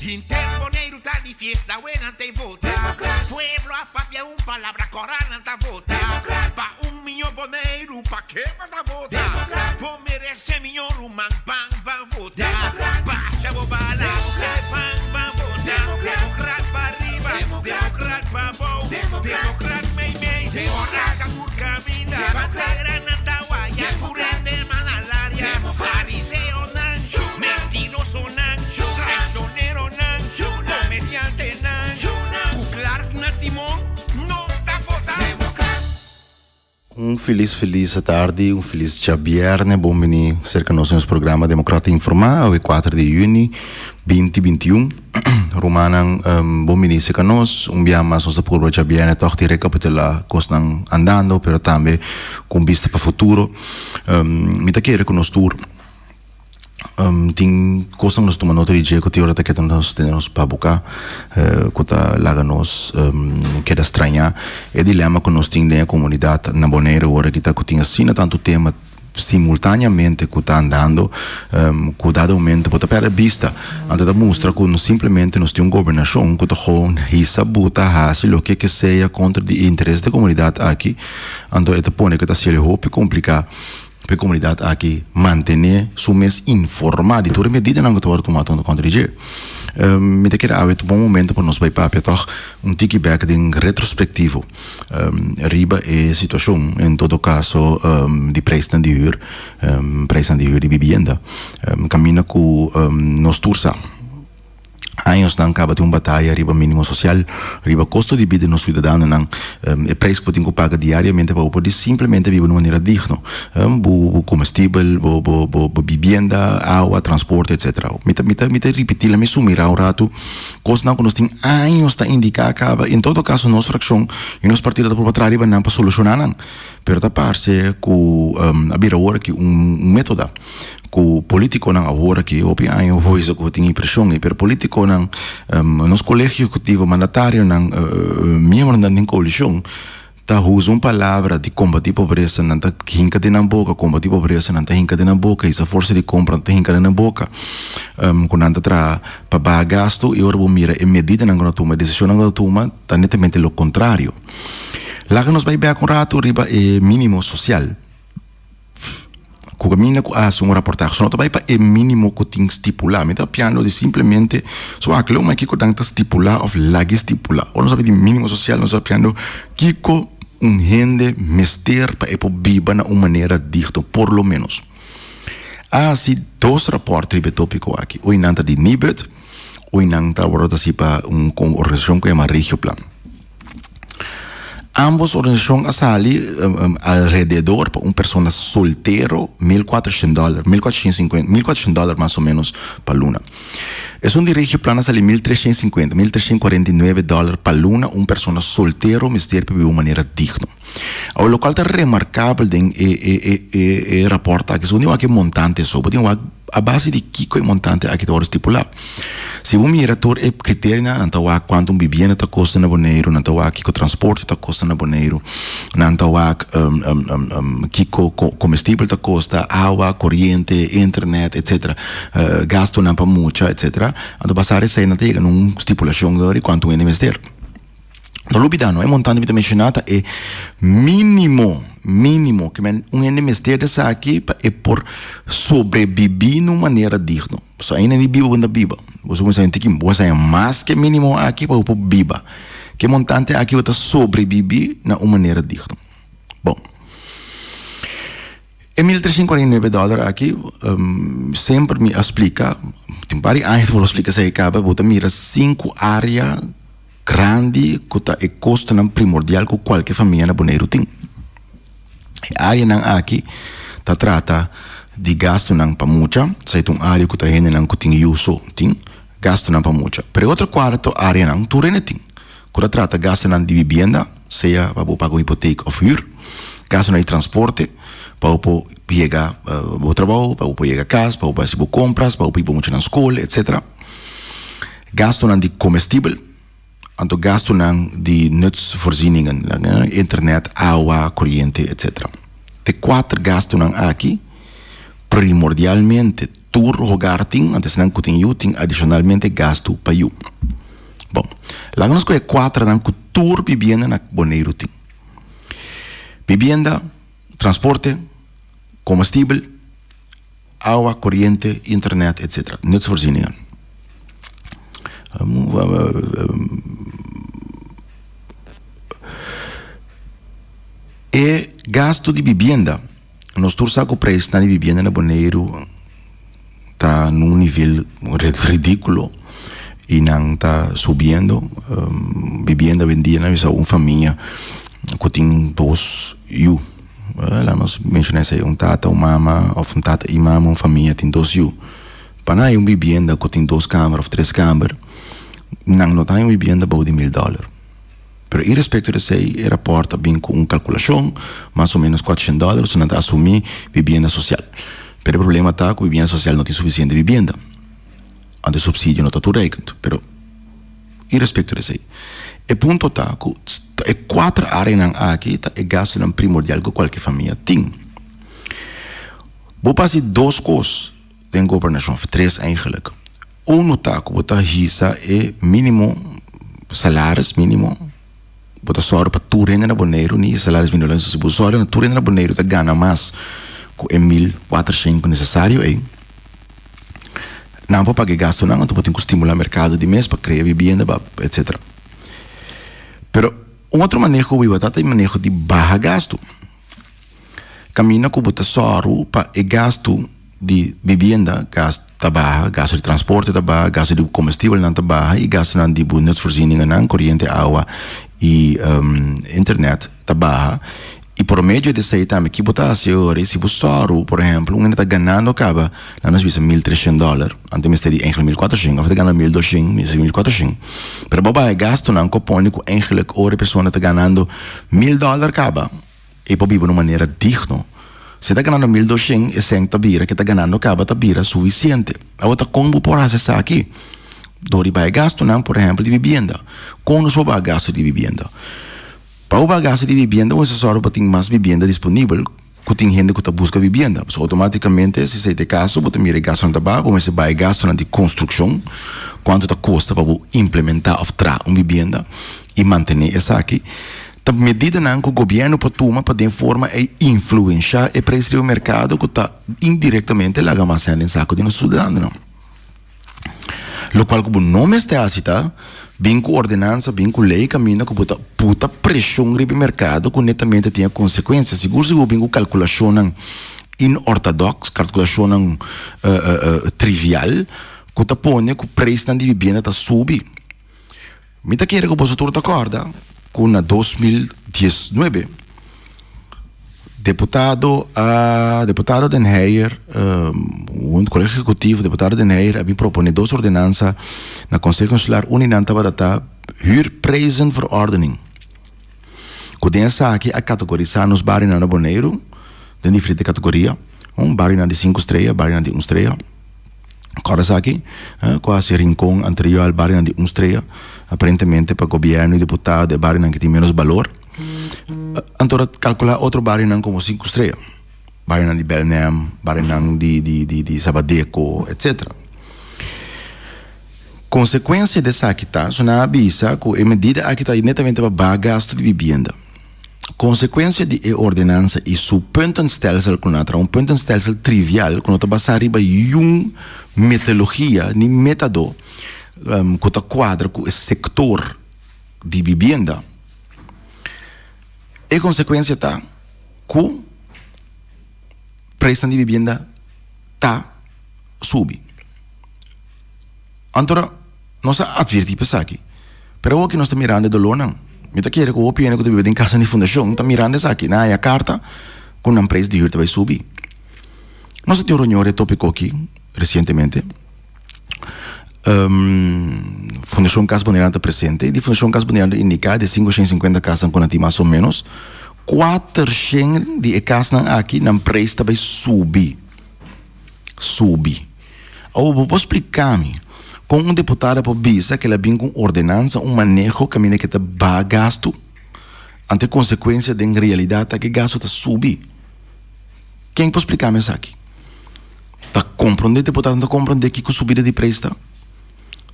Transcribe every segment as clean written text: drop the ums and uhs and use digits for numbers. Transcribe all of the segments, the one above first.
Henter Boneiru ta di fiesta awe nan ta vota. Pueblo a papia un palabra kora nan ta vota. Pa un miño Boneiru pa ke bo ta vota? Bo merese miño ruman ban ban vota. Basha bo bala e ban ban vota. Demokrat pa riba, demokrat pa bou, demokrat mei mei. Ora ta tur kaminda, bandera nan ta waya, tur hende man alaria. Fariseonan, mentirosonan, traicioneronan, komediantenan, ku Clark na timon, nos ta vota. Un felis felis atardi, un felis djabierne, bon bini serka nos den nos programa Democrata Informa, awe kuater di juni binti binti un. Rumannan bon bini serka nos, un bia mas nos ta purba djabierne tòg di rekapitulá kosnan andando, pero tambe ku un bista pa futuro. Mi ta kere ku nos tur. Tin kosnan ku nos tuma nota di dje ku tin ora ta keda nos tene nos pabuká ku ta laga nos keda strañá. E dilema ku nos tin den e komunidat na Boneiru ora ki ta ku tin asina tantu tema simultaneamente ku ta andando ku dado momento bo ta pèrdè bista. Anto ta mustra ku nos simplemente nos tin un gobernashon ku ta gewoon hisa buta hasi loke ke sea kontra di e interes di e komunidat aki. Anto e ta pone ku ta hasiel hopi kompliká. Pa e komunidat aki mantené su mes informá di tur e medidanan ku ta wòrdu tumá kontra di dje. Mi ta kere awe ta un bon momento pa nos bai papia tòg un tiki bèk den retrospektivo riba e situashon en todo kaso di preisnan di hür, preisnan di hür di bibienda kaminda ku nos tur sa. Añosnan kaba tin un bataya riba mínimo sosial, riba kosto di bida di nos siudadanonan, e preis ku bo tin ku paga diariamente pa bo por di simplemente biba di un manera digno, bo komestibel, bo bo bo bibienda, awa, transporte, etcetera. Mi ta mi ta mi ta ripití, lami sumirá un ratu kosnan ku nos tin años ta indiká kaba, en todo kaso nos frakshon i nos partido ta purba traha riba nan pa solushoná nan, pero ta parse ku a bira awor aki un métoda. Ku politikonan awor aki hopi aña hopi bisa ku tin impreshon ei, pero politikonan, nos kolegio ehekutivo, mandatarionan, miembronan den koalishon ta usa un palabra di kombatí pobresa, nan ta hinka den nan boka, kombatí pobresa, nan ta hinka den nan boka, hisa forsa di kompra, nan ta hinka den nan boka, ku nan ta traha pa baha gastu i ora bo mira e medidanan ku nan ta tuma, e desishonnan ku nan ta tuma ta netamente lo kontrario. Laga nos bai bèk un ratu riba e mínimo sosial. Ku kaminda ku a hasi un raportahe. So no ta bai pa e minimo ku tin stipulá. Mi ta papiando di simplemente so a kleu mai kiko nan ta stipulá òf lag'i stipulá. Ora nos papia di minimo sosial nos ta papiando kiko un hende mester pa e por biba na un manera digno por lo menos. A hasi dos rapòrt riba e tópiko aki. Ui nan ta di Nibud, ui nan ta wòrdu hasi pa un organisashon ku yama Regioplan. Ambos organisashon a sali alrededor pa un persona soltero mil kuatroshen dòler, mil kuatroshen sinkuenta, mil kuatroshen dòler mas o ménos pa luna. Esun di Regioplan a sali mil treshen sinkuenta, mil treshen kuarenta i nuebe dòler pa luna un persona soltero mester pa biba un manera digno. Awor lokual ta remarkabel den e e e e rapòrt aki, segun di wak e montante so, bo tin wak a base di kiko e montante aki ta wòrdu stipulá. Si bo mira tur e kriterionan, nan ta wak kuantu un bibienda ta kosta na Boneiru, nan ta wak kiko transporte ta kosta na Boneiru, nan ta wak kiko komestibel ta kosta, awa, koriente, internet, etsetera, gastunan pa mucha, etsetera. Anto basá esei nan ta yega na un stipulashon di kuantu un hende mester. No lubida no, e montante mi ta menshoná ta e mínimo, mínimo, ke men un hende mester di esaki pa e por sobrebibí na un manera digno. Pasobra ainda ni biba bo no ta biba. Bo sa kuminsá tiki, bo sa haña mas ke e mínimo aki pa bo por biba. Ke montante aki bo ta sobrebibí na un manera digno. Bon. E 1349 dòler aki, semper mi a splika, tin un par di aña ku mi a splika esei kaba, bo ta mira sinku área Grandi ku ta e kostonan primordial ku kualke famia na Boneiru tin. E áreanan aki ta trata di gastunan pa mucha, esei ta un área ku ta hendenan ku tin yu so tin, gastunan pa mucha. Pero e otro kuarto áreanan tur hende tin, ku ta trata gastunan di bibienda, sea pa bo paga un hipotek òf hür, gastunan di transporte, pa bo por yega bo trabou, pa bo por yega kas, pa bo por hasi bo kompras, pa bo por hiba bo muchanan skol, etsetera. Gastunan di komestibel, anto gastunan di nutsvoorzieningen, internet, awa, koriente, etc. Te kuater gastunan aki primordialmente. tur hogar tin, anto esnan ku tin yu tin adishonalmente gastu pa yu. Bon, laga nos kohe kuaternan ku tur bibienda na Boneiru tin. Bibienda, transporte, komestibel, awa, koriente, internet, etsetera. Nutsvoorzieningen. E gastu di bibienda, nos tur sa ku preisnan di bibienda na Boneiru ta na un nivel ridíkulo i nan ta subiendo. Bibienda awendia nan bisa un famia ku tin dos yu, laga nos menshoná esei, un tata, un mama òf un tata i mama, un famia tin dos yu. Pa nan hay un bibienda ku tin dos kamber òf tres kamber, nan no ta hay un bibienda bou di mil dòler. Pero irespekto di esei, e rapòrt a bin ku un kalkulashon, mas o ménos kuatroshen dòler, so nan ta asumí bibienda sosial. Pero e problema ta ku bibienda sosial no tin sufisiente bibienda, anto e supsidio no ta toereikend. Pero irespekto di esei, e punto ta ku e kuater áreanan aki ta e gastunan primordial ku kualke famia tin. Bo por hasi dos kos den gobernashon, òf tres eigenlik. Unu ta ku bo ta hisa e mínimo salaris mínimo, bo ta sòru pa tur hende na Boneiru, ni e salaris mínimo, si bo sòru na tur hende na Boneiru ta gana mas ku e 1400 ku nesesario ei, nan por paga e gastunan, anto bo tin ku stimulá merkado di mes pa krea bibienda, etsetera. Pero un otro maneho ku bo ta ta e maneho di baha gastu. Kaminda ku bo ta sòru pa e gastu di bibienda gas ta baha, gastu di transporte ta baha, gastu di komestibelnan ta baha i gastunan di bo nutsvoorzieningennan, koriente, awa i internet ta baha. I por medio di esei tambe ki bo ta hasi ora si bo sòru, por ehèmpel, un hende ta ganando kaba, laat nos bisa 1300 dòler, anto mester di èigenlik 1400 òf ta gana 1200, mester 1400. Pero bo baha e gastunan ku a pone ku èigenlik ora e persona ta ganando 1000 dòler kaba, E por biba na un manera digno. Si e ta ganando 1200, e sèn ta bira ke ta ganando kaba ta bira sufisiente. Awor ta kon bo por hasi esaki? Dor di baha e gastunan, por ehèmpel di bibienda. Kon nos por baha gastu di bibienda? Pa bo baha gastu di bibienda bo mester sòru pa tin mas bibienda disponibel ku tin hende ku ta buska bibienda. Pasobra outomátikamente si esei ta e kaso bo ta mira e gastunan ta baha, bo mester baha e gastunan di konstrukshon, kuantu ta kosta pa bo implementá òf traha un bibienda i mantené esaki. Ta medidanan ku gobièrnu por tuma pa den forma ei influenshá e preis riba merkado ku ta indirektamente laga mas hende den saku di nos siudadanonan. Lokual ku bo no mester hasi ta bin ku ordenansa, bin ku lei kaminda ku bo ta puta preshon riba e merkado ku netamente tin e konsekuensia. Sigur si bo bin ku kalkulashonnan inortadoks, kalkulashonnan trivial ku ta pone ku preisnan di bibienda ta subi. Mi ta kere ku boso tur ta kòrda ku na 2019 deputado a deputado Den Heyer hunto Kolegio Ehekutivo deputado Den Heyer a bin propone dos ordenansa na Konseho Insular un di nan tabata ta huurprijzenverordening ku den esaki a kategorisá nos barionan na Boneiru den diferente kategoria un barionan di sinku strea barionan di un strea. Kòrda esaki, ku a hasi Rincon anterior al barionan di un strea, aparentemente pa gobièrnu i diputado e barionan ki tin ménos balor. Anto a kalkulá otro barionan komo sinku strea, barionan di Belnem, barionan di di di di Sabadeco, etsetera. Konsekuensia di esaki ta, su nan a bisa ku e medida aki ta netamente pa baha gastu di bibienda. Konsekuensia di e ordenansa i su puntenstelsel ku nan a traha, un puntenstelsel trivial ku no ta basá riba yun metodologia ni metado ku ta kuadra ku e sektor di bibienda. E konsekuensia ta ku preisnan di bibienda ta subi. Anto nos a atvertí pa esaki. Pero awoki nos ta mirando e dolónan. Mi ta kere ku hopi hende ku ta biba den kasanan di fundashon ta mirando esaki. Nan haña karta ku nan preis di hür ta bai subi. Nos a tin un reunion riba e topiko aki resientemente. Fundashon Kas Boneriano ta presente. Di Fundashon Kas Boneriano ta indiká di e 550 kasnan ku nan tin mas o ménos, 400 di e kasnan aki nan preis ta bai subi. Subi. Awor bo por spliká mi kon un deputado por bisa ku el a bin ku un ordenansa, un maneho kaminda ke ta baha gastu, anto e konsekuensia den realidat ta ku e gastu ta subi. Ken por spliká mi esaki? Ta kon. komprondé deputado ta komprondé kiko subida di preis ta.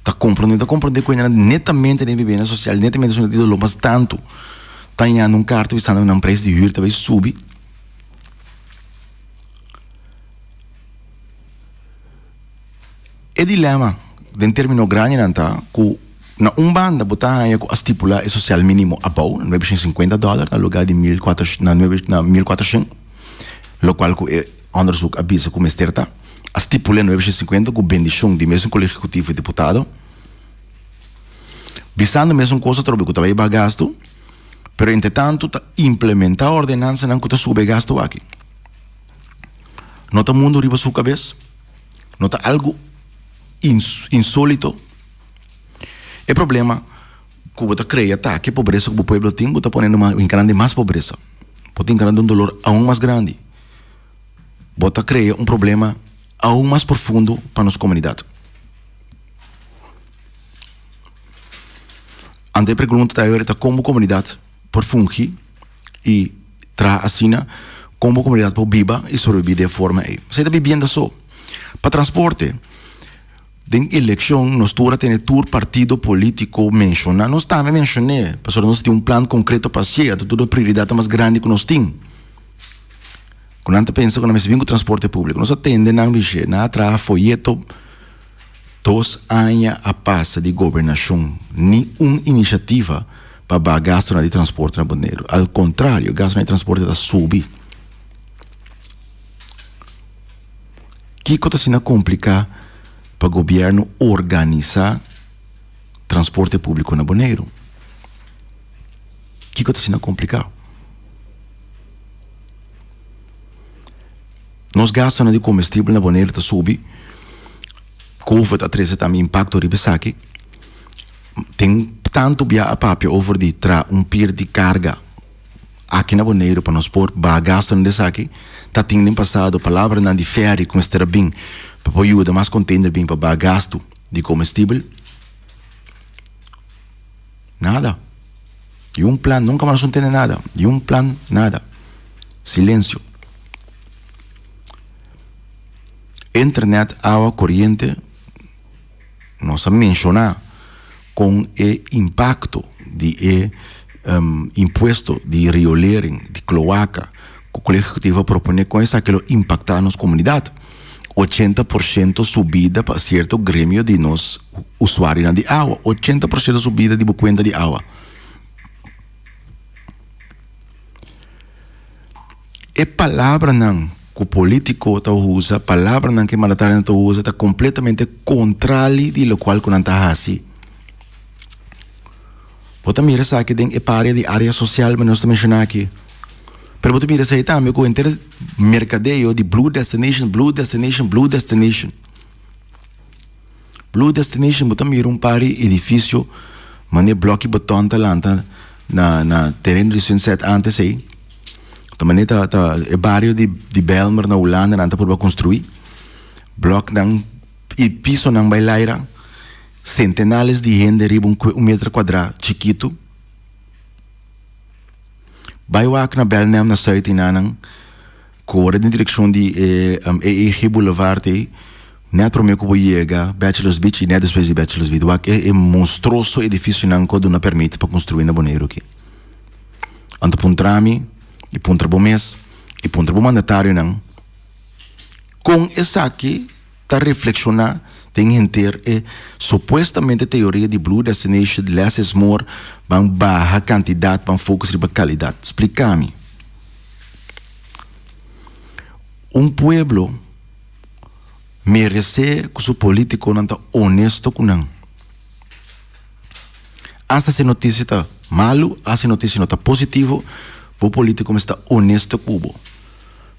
Ta komprondé ta komprondé ku hendenan netamente den vivienda sosial netamente esun di doló mas tantu ta hañando un karta bisando nan preis di hür ta bai subi. E dilema den termino grandinan ta ku na un banda bo ta haña ku a stipulá e sosial mínimo abou na nuebe shen sinkuenta dòler na lugá di mil kuater na nuebe na 1400 lokual ku e onderzoek a bisa ku mester ta. A stipul'é 950 ku bendishon di mesun Kolegio Ehekutivo i diputado, bisando mesun kos atrobe ku ta bai baha gastu, pero entretantu ta implementá ordenansanan ku ta subi e gastu aki. No ta mundu riba su kabes, no ta algu insólito. E problema ku bo ta krea ta ku e pobresa ku bo pueblo tin, bo ta pone enkarando mas pobresa, bo ta enkarando un dolor aun mas grandi. Bo ta krea un problema aun mas profundo pa nos komunidat. Anto e pregunta ta ayora ta kon bo komunidat por fungi i traha asina, kon bo komunidat por biba i sobrevivi den e forma ei. Esei ta bibienda so. Pa transporte, den elekshon nos tur a tene tur partido politiko menshoná, nos tambe menshoné, pasobra nos tin un plan konkreto pa hasié, anto tur e prioridat ta mas grandi ku nos tin. Ku nan ta pensa ku nan mester bin ku transporte públiko. Nos a tende nan bishe, nan a traha foyeto dos aña a pasa di gobernashon, ni un inisiativa pa baha gastunan di transporte na Boneiru. Al kontrario, gastunan di transporte ta subi. Kiko ta asina kompliká pa gobièrnu organisá transporte públiko na Boneiru? Kiko ta asina kompliká? Nos gastunan di komestibel na Boneiru ta subi. Covid a trese tambe impakto riba esaki. Tin tantu bia a papia over di traha un pir di karga aki na Boneiru pa nos por baha gastunan di esaki. Ta tin den pasado palabranan di ferry ku mester a bin pa por yuda mas kontender bin pa baha gastu di komestibel. Nada. Di un plan, nunca mas nos tende nada. Di un plan, nada. Silencio. Internet, awa, coriente, nos a menciona con e impacto di e um, impuesto di riolering, di cloaca, cu Colegio Ejecutivo a propone con esaki lo impacta nos comunidad. 80% subida pa cierto gremio di nos usuarionan di awa, 80% subida di bo cuenta di awa. E palabranan cu politico ta usa, palabranan cu e mandatarionan ta usa ta completamente contrali di locual cu nan ta haci. Bo ta mira esaki den e parea di area social manera nos ta menciona aki. Pero bo ta mira esaki tambe cu henter mercadeo di blue destination, blue destination, blue destination. Blue destination bo ta mira un par di edificio manera bloki beton ta lanta na na tereno di Sunset antes ei. Ta manera ta ta e bario di di Bijlmer na Hulanda nan ta purba construi. Bloknan i pisonan bai laira. Centenales di hende riba un un meter cuadra chikitu. Bai wak na Belnem na Zuid hinanan. Kore den direkshon di e EEG Boulevard ei, nèt promé ku bo yega Bachelors Beach i nèt despues di Bachelors Beach. Wak e monstruoso edifisionan ku a duna pèrmit pa konstruí na Boneiru aki. Anto puntra mi i puntra bo mes i puntra bo mandatarionan kon esaki ta reflekshoná den henter e supuestamente teoria di Blue Destination, less is more, ban baha kantidat, ban focus riba kalidat. Splika mi. Un pueblo meresé ku su politikonan ta honesto ku nan. Asta si e notisia ta malu, asta si e notisia no ta positivo, bo politiko mester ta honesto ku bo.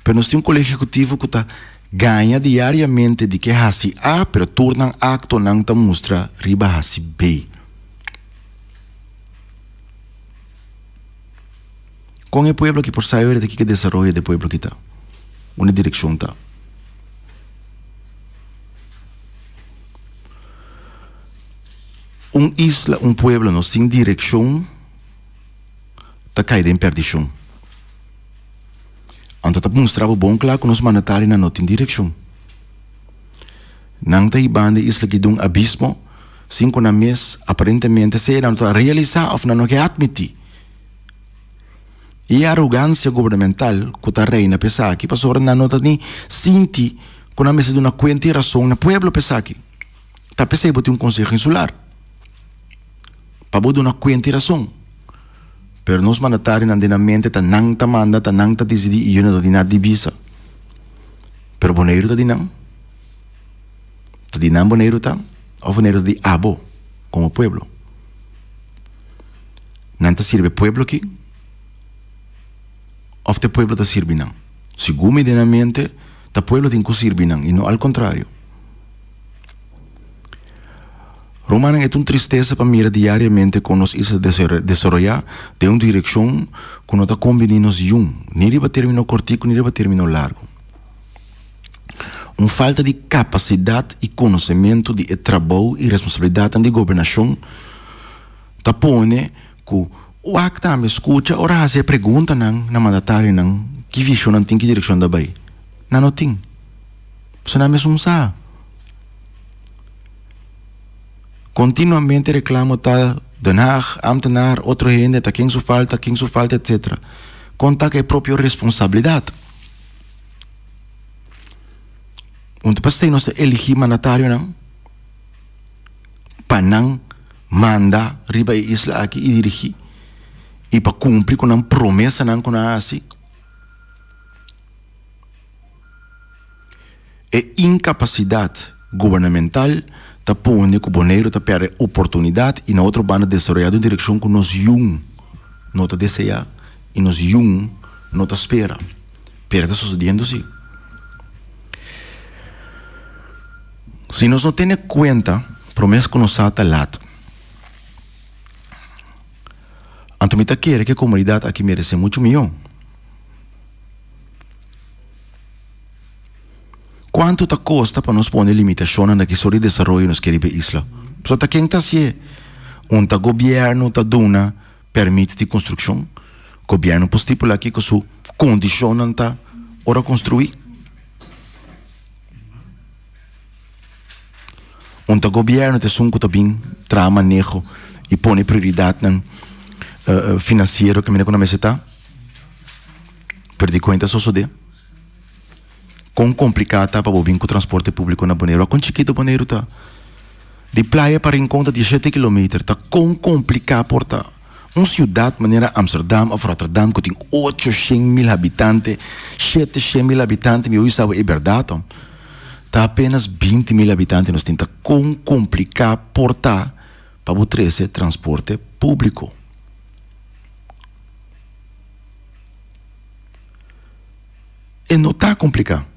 Pero nos tin un kolegio ehekutivo ku ta gaña diariamente di ke hasi A, pero tur nan aktonan ta mustra riba hasi B. Kon e pueblo aki por sabi ora ta kiko desaroyo di e pueblo aki ta? Unda direkshon ta? Un isla, un pueblo no sin direkshon ta kai den perdishon. Anto ta mustra bo bon kla ku nos mandatarionan no tin direkshon. Nan ta hibando e isla aki den un abismo sin ku nan mes aparentemente sea nan no ta realisá òf nan no ke atmití. I e arogansia gubernamental ku ta reina pa esaki pasobra nan no ta ni sinti ku nan mester duna kuenta i rason na pueblo pa esaki. Ta p'esei bo tin un konseho insular, pa bo duna kuenta i rason. Pero nos mandatarionan den nan mente ta nan ta manda, ta nan ta disidí i yo no ta tin nada di bisa. Pero Boneiru ta di nan? Ta di nan Boneiru ta òf Boneiru ta di abo komo pueblo? Nan ta sirbi e pueblo aki òf ta e pueblo ta sirbi nan? Segun mi den nan mente ta pueblo tin ku sirbi nan i no al kontrario. Rumannan, e ta un tristesa pa mira diariamente kon nos isla desaroyá den un direkshon ku no ta kombiní nos yun, ni riba término kortiku ni riba término largu. Un falta di kapasidat i konosementu di e trabou i responsabilidatnan di gobernashon ta pone ku wak tambe skucha ora hasi e preguntanan na mandatarionan ki vishon nan tin, ki direkshon ta bai. Nan no tin. Pasobra nan mesun sa. Kontinuamente reklamo ta Den Haag, ambtenaar, otro hende, ta ken su falta, ken su falta, etcetera. Kon ta ku e propio responsabilidat? Un ta pasei nos ta eligí mandatarionan pa nan manda riba e isla aki i dirigí i pa kumpli ku nan promesanan ku nan a hasi. E inkapasidat gubernamental ta pone ku Boneiru ta pèrdè oportunidat i na otro banda desaroyá den un direkshon ku nos yun no ta deseá i nos yun no ta spera. Pero ta sosodiendo si. Si nos no tene kuenta promé ku nos sa ta lat. Anto mi ta kere ku e komunidat aki meresé muchu mihó. Kuantu ta kosta pa nos pone limitashonnan na ki sort di desaroyo nos ke riba e isla? Pasobra ta ken ta hasié? Un ta gobièrnu ta duna pèrmit di konstrukshon? Gobièrnu por stipulá kiko su kondishonnan ta ora konstruí? Un ta gobièrnu ta esun ku ta bin traha maneho i pone prioridatnan finansiero kaminda ku nan mester ta? Pero di kuenta sosodé. Kon kompliká ta pa bo bin ku transporte públiko na Boneiru? Kon chikitu Boneiru ta? Di playa pa Rincon ta diesshete kilometer. Ta kon kompliká por ta? Un siudat manera Amsterdam òf Rotterdam ku tin 800.000 habitante, 700.000 habitante, mi oí sa bo e bèrdat òm. Ta apenas 20.000 habitante nos tin. Ta kon kompliká por ta pa bo trese transporte públiko? E no ta kompliká.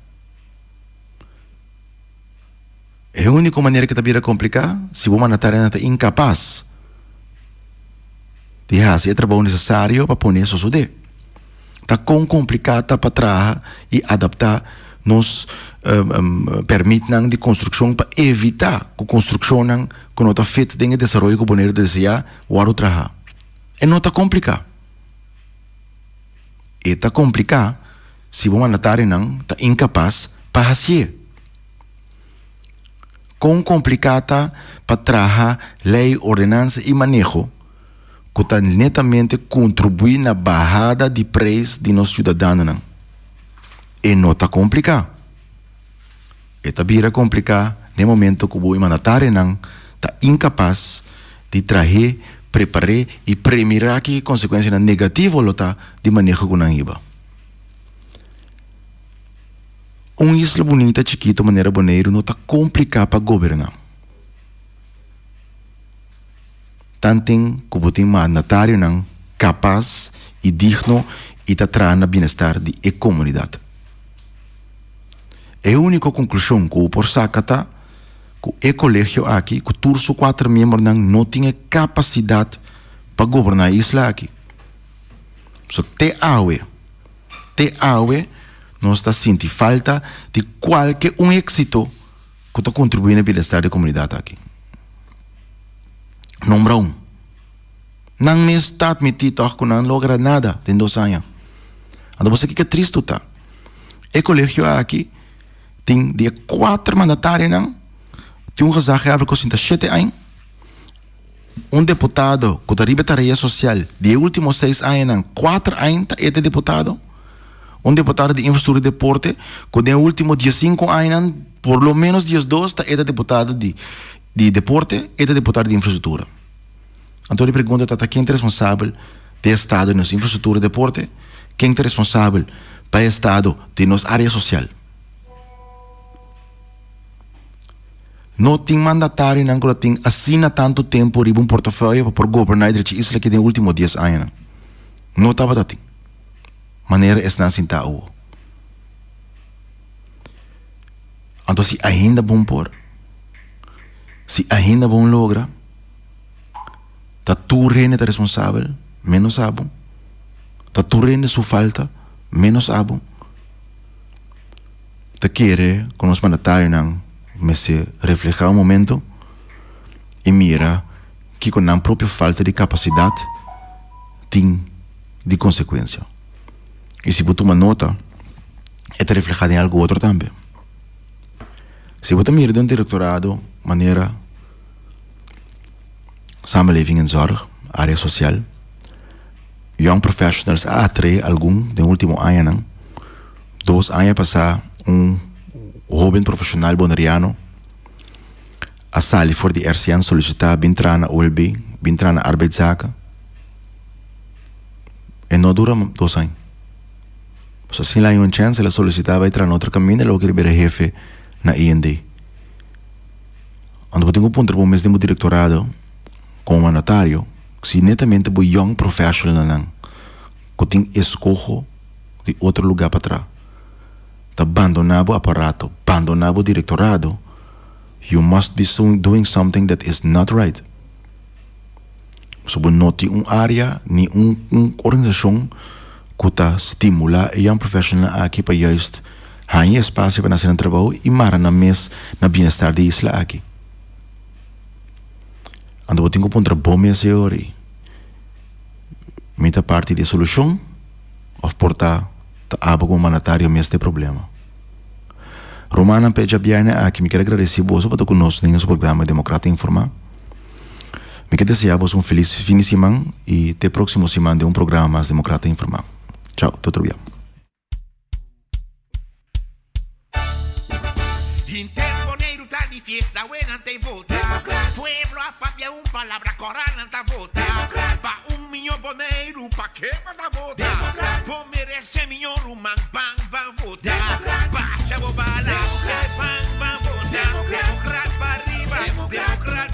E úniko manera ku ta bira kompliká si bo mandatarionan ta inkapas di hasi e trabou nesesario pa pone sosodé. Ta kon kompliká ta pa traha i adaptá nos pèrmitnan di konstrukshon pa evitá ku konstrukshonnan ku no ta fit den e desaroyo ku Boneiru ta deseá wòrdu trahá. E no ta kompliká. E ta kompliká si bo mandatarionan ta inkapas pa hasié. Kon kompliká ta pa traha lei, ordenansa i maneho ku ta netamente kontribuí na bahada di preis di nos siudadanonan? E no ta kompliká. E ta bira kompliká den momento ku bo mandatarionan ta inkapas di trah'é, prepar'é i premirá ki konsekuensianan negativo lo ta di maneho ku nan hiba. Un isla bunita chikito manera Boneiru no ta kompliká pa goberná. Tanten ku bo tin mandatarionan kapas i digno i ta traha na bienestar di e komunidat. E úniko konklushon ku bo por saka ta ku e kolegio aki ku tur su kuater miembronan no tin e kapasidat pa goberná e isla aki. So te awe, te awe nos ta sinti falta di kualke un éksito ku ta kontribuí na bienestar di e komunidat aki. Nombra un. Nan mes ta atmití tòg ku nan logra nada den dos aña. Anto bo sa kiko tristu ta? E kolegio aki tin di e kuater mandatarionan. Tin un gezaghebber ku sinta shete aña, un deputado ku ta riba e tarea sosial di e último seis añanan, kuater aña ta e ta deputado, un deputado di infrastruktura i deporte ku den e último diesinku añanan por lo ménos diesdos ta e ta deputado di di deporte, e ta deputado di infrastruktura. Anto di pregunta ta ta ken ta responsabel di e estado di nos infrastruktura i deporte, ken ta responsabel pa e estado di nos área sosial. No tin mandatarionan ku ta tin asina tantu tempu riba un portafolio pa por goberná e drechi isla aki den e último dies añanan. No tabata tin. Manera esnan sintá awo. Anto si ainda bon por, si ainda bon logra, ta tur hende ta responsabel menos abo, ta tur hende su falta menos abo. Ta kere ku nos mandatarionan mester reflehá un momento i mira kiko nan propio falta di kapasidat tin di konsekuensia. I si bo tuma nota, e ta reflehá den algu otro tambe. Si bo ta mira den un direktorado manera Samenleving en Zorg, área sosial, Young Professionals a atraé algun den último añanan. Dos aña pasá un hóben profeshonal boneriano a sali for di RCN solisitá bin traha na OLB, bin traha na Arbeidszaken. E no dura dos aña. Pasobra sin laña un chèns el a solisitá bai traha na otro kaminda, el a wak riba e hefe na IND. Anto bo tin ku puntra bo mes den bo direktorado komo mandatario si netamente bo young professionalnan ku tin eskoho di otro lugá pa traha. Ta bandoná bo aparato, bandoná bo direktorado, you must be doing something that is not right. Pasobra bo no tin un área ni un un organisashon ku ta stimulá e young professionalnan aki pa juist haña espasio pa nan hasi nan trabou i mara nan mes na bienestar di e isla aki. Anto bo tin ku puntra bo mes e ora ei, Mi ta parti di e solushon? Of por ta ta abo como mandatario mes ta e problema. Rumannan p'e djabièrnè aki mi kier a gradeci boso pa ta cu nos den es programa Democrata Informa. Mi ke desea boso un feliz fin di siman y te proximo siman den un programa mas Democrata Informa. Chao, te otro bia. Henter Boneiru ta di fiesta, wenan ta e vota. Pueblo a papia un palabra, koranan ta vota. Pa un miño Boneiru, pa ke bo ta vota? Bo merese miño ruman, ban ban vota. Basha bo bala, ban ban vota. Demokrat pa riba, demokrat.